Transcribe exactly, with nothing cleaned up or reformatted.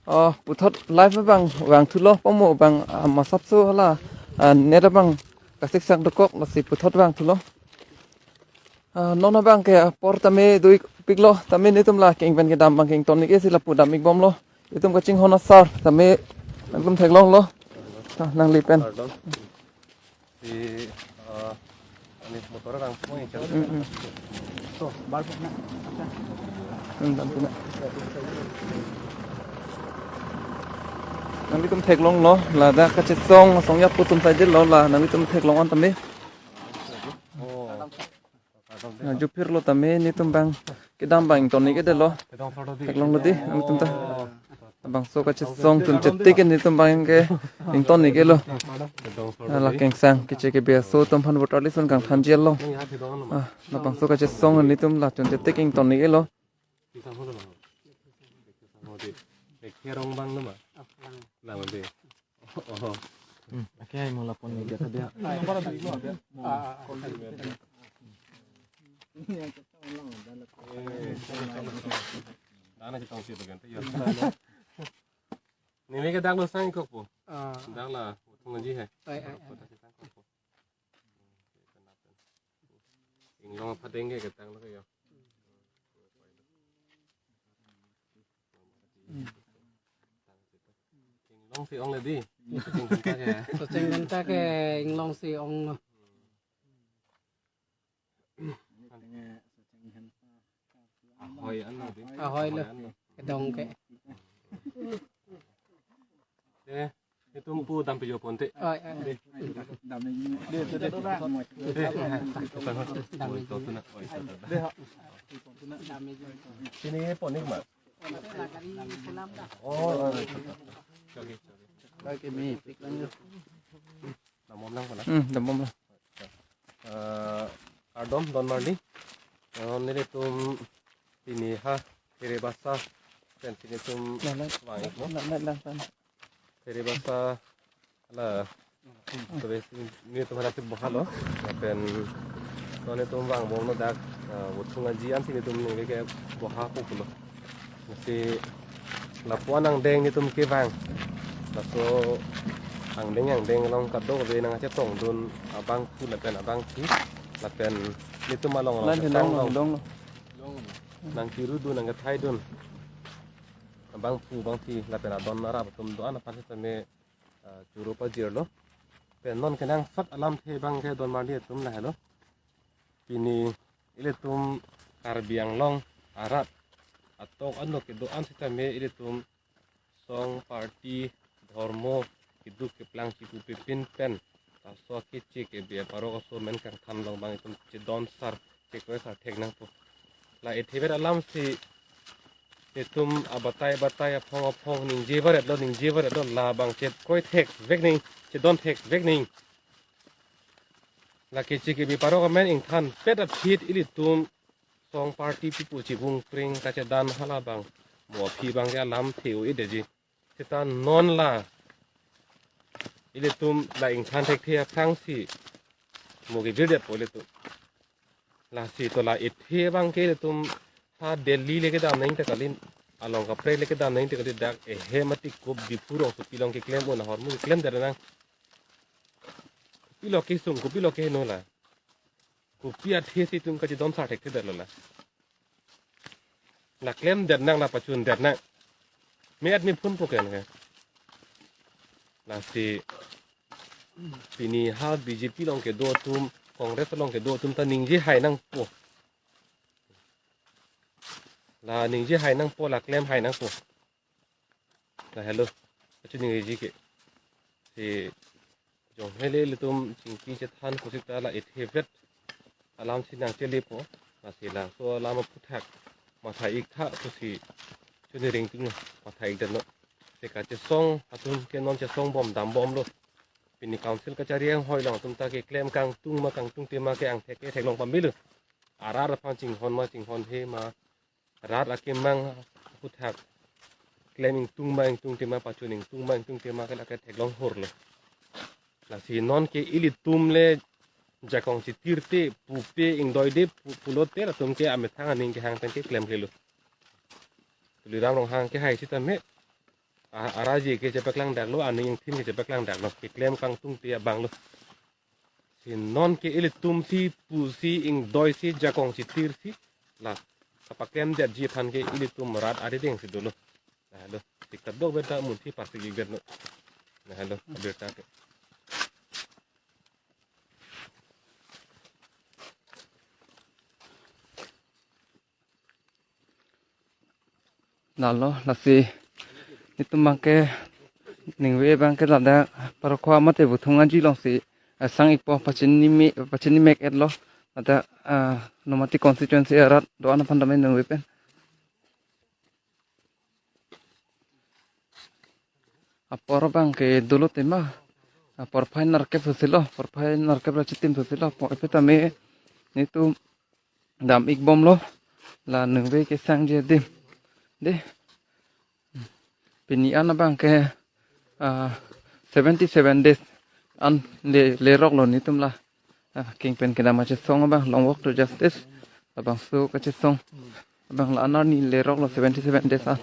Oh, puthot live abang vangthulo, pomo abang, ah, masapso hala, ah, net abang kasik sak dokok, lasi puthot vangthulo. Ah, non abang ke apor tame do-ik piklo, tame netum la keng pen kedam abang kengton-ik-e si lapu dam-ik bomlo. Itum kachinghon asar tame nangtum theklonglo. Ah, nangli pen. Pardon. Si, eh, ani motor rang pon ikan. Mm, mm. So, bar na. Mm, dam pina. Nanglitum theklonglo, ladak kachesong, song ya putum saje lo la, nanglitum theklong-an tame. Oh. Pardon. Na jupirlo tame netum abang kedam abang ington-ik-e detlo. Kedam photo di. Theklonglo dei, nanglitum ta. Oh. Labangso kachesong chun chetik netum abang ke ington-ik-e lo. Hala kengsang keche kebe aso atum aphan voter list un kangthanji along. Ah, labangso kachesong netum la chun chetik ington-ik-e lo. Lang dei. Oh. Hmm, oke, hai mula pon ni dia tadi. Dana chetong si bagan te ya. Neme ke dak lo sang kok po. Ah. Dak la, thung ji hai. Ai, ai, ai. Inglong apa dengke ketang lo ke ya. Inglong si ong le dei. Socheng pen ta ke. Socheng pen ta ke inglong si ong lo. Ahoi an lo dei. Ahoi lo. Ahoi an lo. Kedong ke. Eh, itum pu dam pijo ponte. Ai, ai. Dei, dei, dei. Dei. Dam pijo. Oi, to, to, to. Dei, ha. Dam pijo. Sini pon-ik ma. Oh, oh, oh. Oke, oke. Oke, mi, pik lang. Dambom lang pala. Hmm, dambom lang. Eh, kardom, don marli. Eh, nelitum pini ha, Khere Basa, pen pini tum Lang, lang. Vang-iklo. Lang, lang, lang, lang. Khere Basa, hala, tabe si netum hala si boha lo, lapen non netum vangbomlo dak, ah, vothung aji ansi netum ningve ke boha pu pulo. Si lapu-an angdeng netum kevang. Laso angdeng angdeng along kadokave nangchetongdun abangphu lapen abangphi. Lapen netum along along Lang, chetong lang, long. Long, long. Nangkerudun, nangkethaidun. Abangphu, abangphi, lapen adon arap atum do-an aphan sitame, ah, choro pajirlo. Pen non kenangsot alamthe abang ke don marli atum lahelo. Pini ilitum Karbi Anglong arat atok anlo kedo-an sitame ilitum song, party, dhormo, keduk keplang chipu pipin pen laso akeche kebe aparok aso amen kangthan along abang itum chedon sar, chekroi sar thek nangpo. La ethevet alam si itum abatai batai aphong aphong ningje varetlo, ningje varetlo, labang chekroi thekvek nang, chedon thekvek nang. La keche kebe aparok amen ingthanpet aphi ilitum song, party pipo chibung pring kachedan halabang mo aphi abang ke alamthe o-edetji. Seta non la ilitum la ingthan thekthe aphrangsi mo kevirdetpo ilitum. Lasi to la ethe abang ke ilitum ha Delhi le kedam nangji ta kali, along kaprek le kedam nangji ta kali, dak ehem atikop Diphu rongsopi along keklem un ahormu keklemdet nang. Kopilo kesung, kopilo keheno la. Kopi athe si itum kachedon sar thekthedetlo la. La klemdet nang, la pachundet nang. Me-at mephunpo ke nang ke. Lasi pini ha B J P along kedo atum, Congress along kedo atum ta ningje hai nangpo. La ningje hai nangpo, la klem hai nangpo. Lahelo, kachiningjeji ke. Si jong hele ilitum chingki chethan pu sita la ethevet alam si nangchelepo. Lasi laso alam aphuthak matha-ik tha pusi chuni ringting matha-ikdetlo. Si kachesong atum ke non chesong bom dambomlo. Pini council kachari anghoi along atum ta keklem kangtung ma kangtungte ma ke angthek ke theklong pamelo. Arat aphan chinghon ma chinghonhe ma, rat akemang aphuthak klem ingtung ma ingtungte ma, pachun ingtung ma ingtungte ma ke lake theklong horlo. Lasi non ke ilitum le jakong chitirte pupe ingdoide pu-, pulote latum ke amethang aning kehang pen ke klemklelo. Tuliram Ronghang ke hai sitame a-, araje ke chepaklangdaklo, aning ingthin ke chepaklangdaklo, keklem kangtung ti abanglo. Si non ke ilitum si pusi ingdoisi jakong chitirsi la kapaklemdetji aphan ke ilitum rat arideng si dolo. Lahelo, tik kadokave ta munthi parsik-ikdetlo. Lahelo, abirta ke. Lalo, lasi netum abangke, ningve abangke ladak Parokhowa mate Vothung Aji alongsi asang-ikpo, pachini me, pachini mek-etlo. Ladak, ah, Nomati constituency arat do-an aphan tame ningve pen. Apor abangke dolo tema. Apor phai nerkep susilo, apor phai nerkep ra chitim susilo, apor epet tame netum dam-ikbomlo. La ningve kesangji adim. De. Pini an abangke, ah, seventy seven days an le, leroklo netum la. Ah, kengpen kedam kachesong abang Long Walk to Justice. Labangso kachesong abang la-an arni leroklo seventy seven days an.